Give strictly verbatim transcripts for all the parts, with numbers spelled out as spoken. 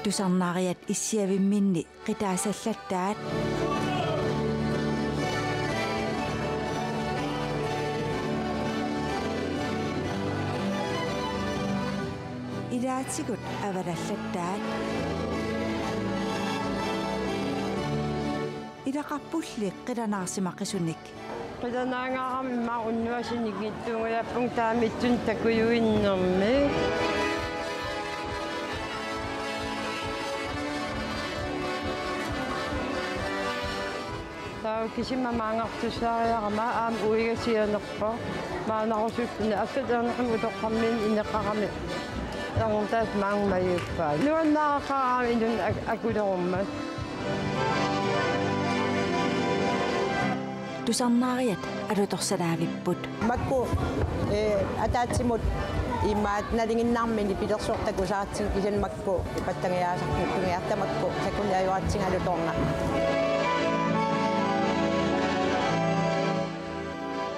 Tusarnaariat issiavimminni qitaasallattaat. Ilaatigut avalallattaat. Ilaqarpulli qilanaarsimaqisunik. Qilanaangaarami immaqa unnuaq sinikitsuunngilappunga taamaattumik takujuinnermi. Taava kisima maanngartussaariarama aamma uiga sianerpoq. Maannarusuttuni assaterneqim utoqqarmiinneq ineqarami. Erngutaat maanga majuppaa. Nuannaaqaaq aamma inunnut ak-, akulerummat. Tusarnaariat alutorsalaavipput. Makku, eh, ataatsimut imaat nalinginnarmini pilersortakusaartin kisianni makku pattagiaasartut tungiarta makku sakuniajuatsigalutorna.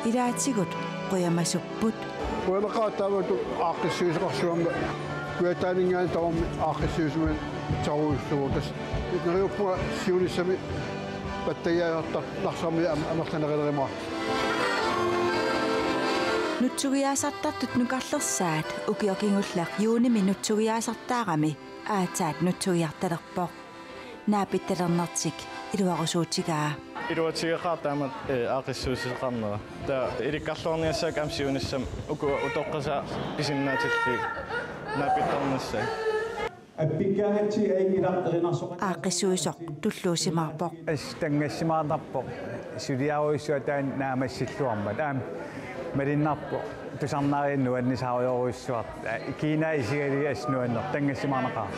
Ilaatigut qujamasupput. Qujanaqaaq taamatut aaqqissuisoqarsimammat kujataaninngaanniit tamarmik aaqqissuisumik pitsarujussuuvoq. Tassa neriuppunga siunissami pattagiaasartarneq Narsarmi am-, amerlanerulerumaartoq. Nutsugiaasartartut nukarlersaat ukioq kingulleq juunimi nutsugiaasartaarami aatsaat nutsugiartalerpoq. Naapittalernertik iluarusuutigaa. Iluatigeqaaq taamatut, eh, aaqqissuussisoqarnera. Taava ilikkarluarniassaaq aamma siunissami uku utoqqasaat pisinnaatillugit naapittarnissaat. Appikkaangatsigit ajunngilaq erinarsoqatigiit. Aaqqissuisoq tulluusimaarpoq. As tanngassimaarnarpoq suliarujussuaq taanna naammassilluarmat. Aamma malunnarpoq tusarnaarianni nuannisaarujorujussuaq. Kiinaa isigalugu as nuanneq tanngassimaarnaqaaq.